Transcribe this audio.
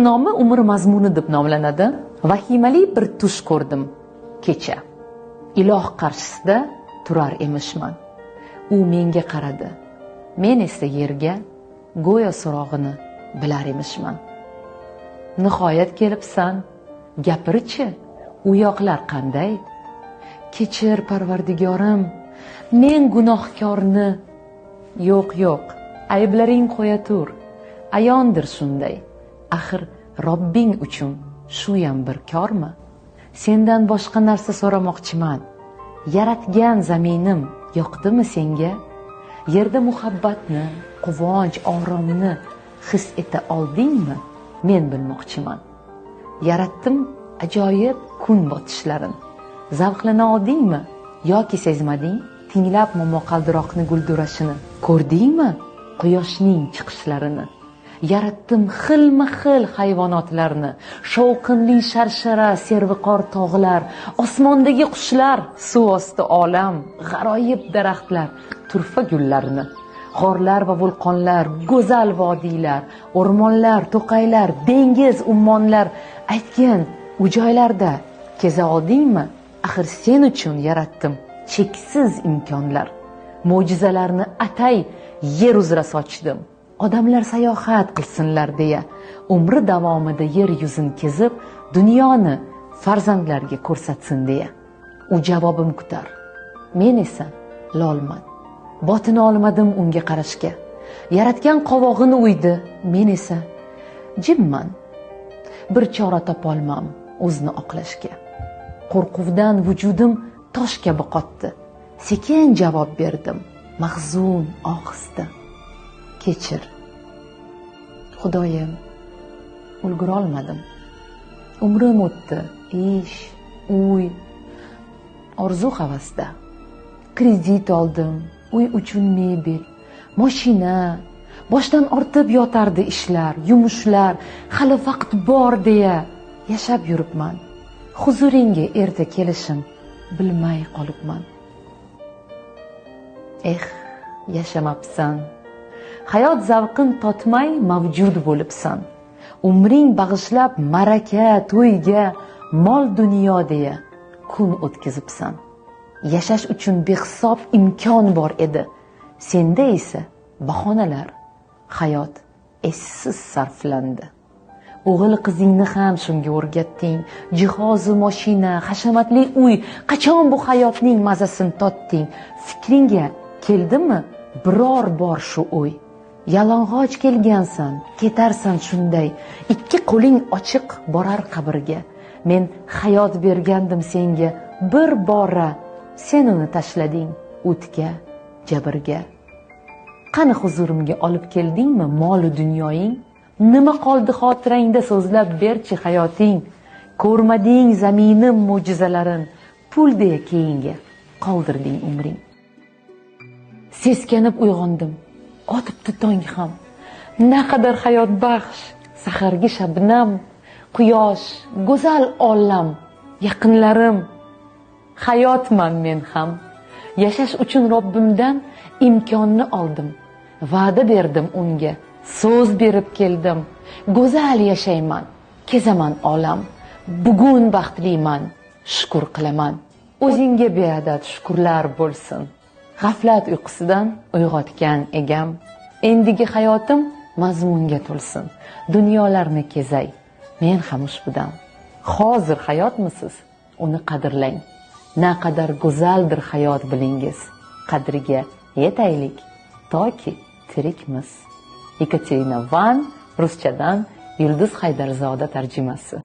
Nomi "Umr mazmuni" deb nomlanadi. Vahimali bir tush ko'rdim kecha. Iloh qarshisida turar emishman. U menga qaradi. Men esa yerga, go'yo so'rog'ini bilar emishman. "Nihoyat kelibsan. Gapirchi, u yoqlar qanday?" "Kechir, Parvardigorim, men gunohkorni." "Yo'q, yo'q, ayblaring qo'ya tur. Ayondir shunday. Axir Robbing uchun shuyam bir kormi? Sendan boshqa narsa so'ramoqchiman. Yaratgan zaminim yoqdimi senga? Yerda muhabbatni, quvonch, oromni his eta oldingmi? Men bilmoqchiman. Yaratdim ajoyib kun botishlarin. Zavqlana oldingmi yoki sezmading? Tinglab momaqaldiroqni guldurashini, ko'rdingmi quyoshning chiqishlarini? Yaratdim xilma xil hayvonotlarni, shovqinli sharshara, serviqor tog'lar, osmondagi qushlar, suv osti olam, g'aroyib daraxtlar, turfa gullarni, g'orlar va vulqonlar, go'zal vodiylar, o'rmonlar, to'qaylar, dengiz, ummonlar. Aytgin, u joylarda keza oldingmi? Axir sen uchun yaratdim cheksiz imkonlar. Mo'jizalarni atay yer uzra sochdim, odamlar sayohat qilsinlar deya, umri davomida yer yuzini kezib, dunyoni farzandlarga ko'rsatsin deya. U javobim kutar. Men esa lolman. Botina olmadim unga qarashga. Yaratgan qovog'ini uydi, men esa jimman. Bir chora topolmam o'zini oqlashga. Qo'rquvdan vujudim tosh kabi qotdi. Sekin javob berdim mahzun ohista: "Kechir, Xudoyim, ulgurolmadim. Umrim o'tdi ish, uy, orzu havasda. Kredit oldim uy uchun, mebel, moshina. Boshdan ortib yotardi ishlar, yumushlar. Hali vaqt bor deya yashab yuribman. Huzuringga erta kelishim bilmay qolibman. Eh, yashamabsan. Hayot zavqin totmay mavjud bo'libsan. Umring bag'ishlab ma'raka, to'yga, mol dunyo deya kun o'tkazibsan. Yashash uchun behisob imkon bor edi. Senda esa bahonalar. Hayot essiz sarflandi. O'g'il qizingni ham shunga o'rgatding. Jihozu moshina, hashamatli uy. Qachon bu hayotning mazasini totding? Fikringga keldimi biror bor shu o'y? Yalang'och kelgansan, ketarsan shunday. Ikki qo'ling ochiq borar qabrga. Men hayot bergandim senga bir bora, sen uni tashlading o'tga, jabrga. Qani, huzurimga olib keldingmi molu dunyoying? Nima qoldi xotirangda, so'zlab berchi hayoting? Ko'rmading zaminim mo'jizalarin, pul deya keyinga qoldirding umring." Seskanib uyg'ondim. Otibdi tong ham. Naqadar hayot baxsh sahargi shabnam, quyosh, go'zal olam, yaqinlarim. Hayotman men ham. Yashash uchun Robbimdan imkonni oldim. Va'da berdim unga, so'z berib keldim. Go'zal yashayman, kezaman olam. Bugun baxtliman, shukur qilaman. O'zingga beadad shukurlar bo'lsin. G'aflat uyqusidan uyg'otgan Egam. Endigi hayotim mazmunga to'lsin. Dunyolarni kezay. Men ham ushbudan. Hozir hayotmisiz? Uni qadrlang. Naqadar go'zaldir hayot, bilingiz. Qadriga yetaylik, toki tirikmiz. Yekaterina Van, ruschadan Yulduz Haydarzoda tarjimasi.